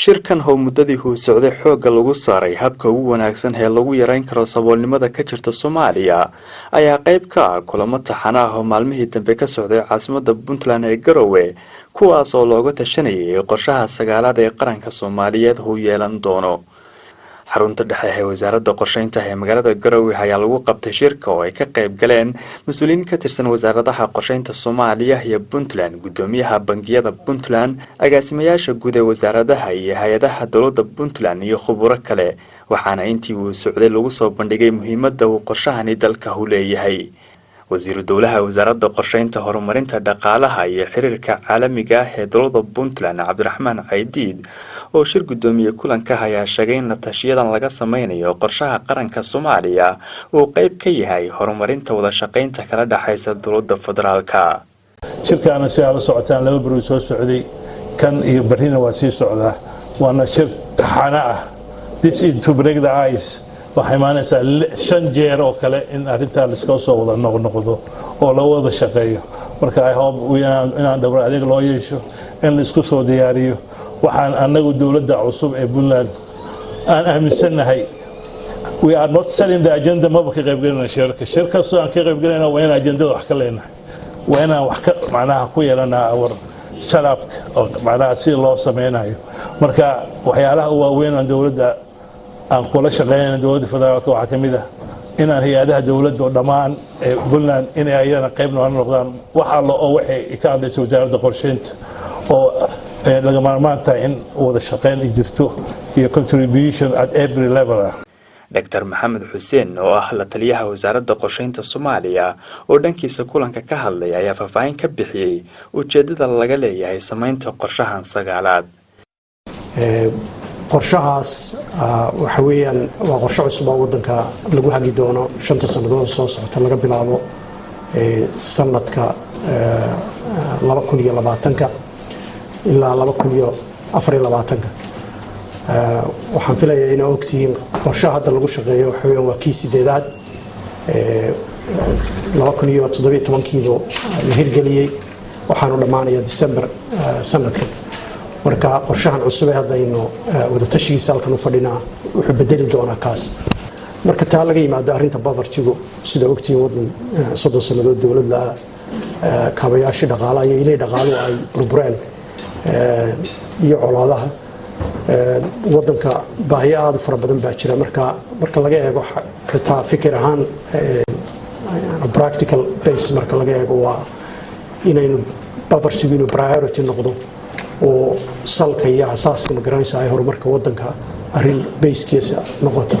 Shirkan oo muddadii uu socday xoogga lagu saaray habka ugu wanaagsan ee lagu yareyn karo saboolnimada ka jirta Soomaaliya ayaa qayb ka ah kulamo taxane ah oo maalmihii dambe ka socday caasimada Puntland ee Garowe, kuwaas oo looga tashanayay qorshaha sagaalaad ee qaranka Soomaaliyeed uu yeelan doono. Xarunta dhexe ee Wasaaradda Qorsheynta ee magaalada Garowe ayaa lagu qabtay shirka oo ay ka qayb galeen mas-uuliyiin ka tirsan wasaaradaha qorsheynta Soomaaliya iyo Puntland, guddoomiyaha bangiyada Puntland, agaasimayaasha guud ee wasaaradaha iyo hay-adaha dowladda Puntland iyo khuburo kale, waxaana intii uu socday lagu soo bandhigay muhiimadda uu qorshahani dalka u leeyahay. Wasiiru dowlaha Wasaaradda Qorsheynta, Horumarinta Dhaqaalaha iyo Xiriirka Caalamiga ah ee dowladda Puntland, Cabdiraxmaan Caydiid, oo shir guddoomiye kulanka ayaa sheegay in la tashiyadan laga sameynayo qorshaha qaranka Soomaaliya uu qeyb ka yahay horumarinta wada shaqeynta kala dhexaysa dowladda federaalka. Shirkaana si aad la socotaan 2 beri soo socday, kan iyo barrina waa sii socdaa, waana shir taxano ah. This is to break the ice. Waxay imaanaysaa shan jeer oo kale in arrintaa laiska soo wada noqnoqdo oo la wada shaqeeyo. Marka I hope inaan dhabar adeeg loo yeesho in la isku soo diyaariyo. Waxaan annagu dowladda cusub ee Puntland aan aaminsannahay, we are not selling the agenda. Maba ka qaybgelinayna shirarka. Shir kastoo aan ka qaybgelayna waa inaan ajendada wax ka leenahay, waa inaan wax ka macnaha ku yeelanaa our setup-ka oo macnaha sida loo sameynayo. Marka waxyaalaha u waaweyn aan dowladda aan kula shaqeynayna dowladda federaalka waxaa ka mid ah inaan hay-adaha dowladda oo dhammaan ee Puntland inay ayadana qayb noola noqdaan wax allo oo waxay ka hadlaysa Wasaaradda Qorsheynta oo laga maarmaan tahay in wada shaqeyn ay jirto iyo contribution at every level ah. Dr Maxamed Xuseen oo ah la taliyaha Wasaaradda Qorsheynta Soomaaliya oo dhankiisa kulanka ka hadlay ayaa faahfaahin ka bixiyey ujeedada laga leeyahay sameynta qorshahan sagaalaad. Qorshahaas waxa weeyaan waa qorshe cusub oo wadanka lagu hagi doono 5-ta sannadood soo socota, laga bilaabo sanadka 2020-ka ilaa 2024-ka. Waxaan filayaa inaa ogtihiin qorshaha hadda lagu shaqeeyo waxa weeyaan waa kii sideedaad. 2017-kiibuu la hirgeliyey, waxaanu dhammaanaya December sanadkan. Marka qorshahan cusub ee haddaynu wadatashigiisa halkan u fadhinaa wuxuu bedeli doonaa kaas. Marka taa laga yimaado, arrinta poverty-gu, sida ogtihiin, wadan 30 sannadood dowladda kaabayaashii dhaqaalaha iyo inay dhaqaaluhu ay burbureen iyo colaadaha wadanka, baahiyo aada u fara badan baa jira. Marka laga eego xitaa fikir ahaan, practical base marka laga eego, waa inaynu poverty-gu inuu priority noqdo oo salka iyo asaaska, magaranaysa, ay horumarka wadanka arrin base-kiisa noqoto.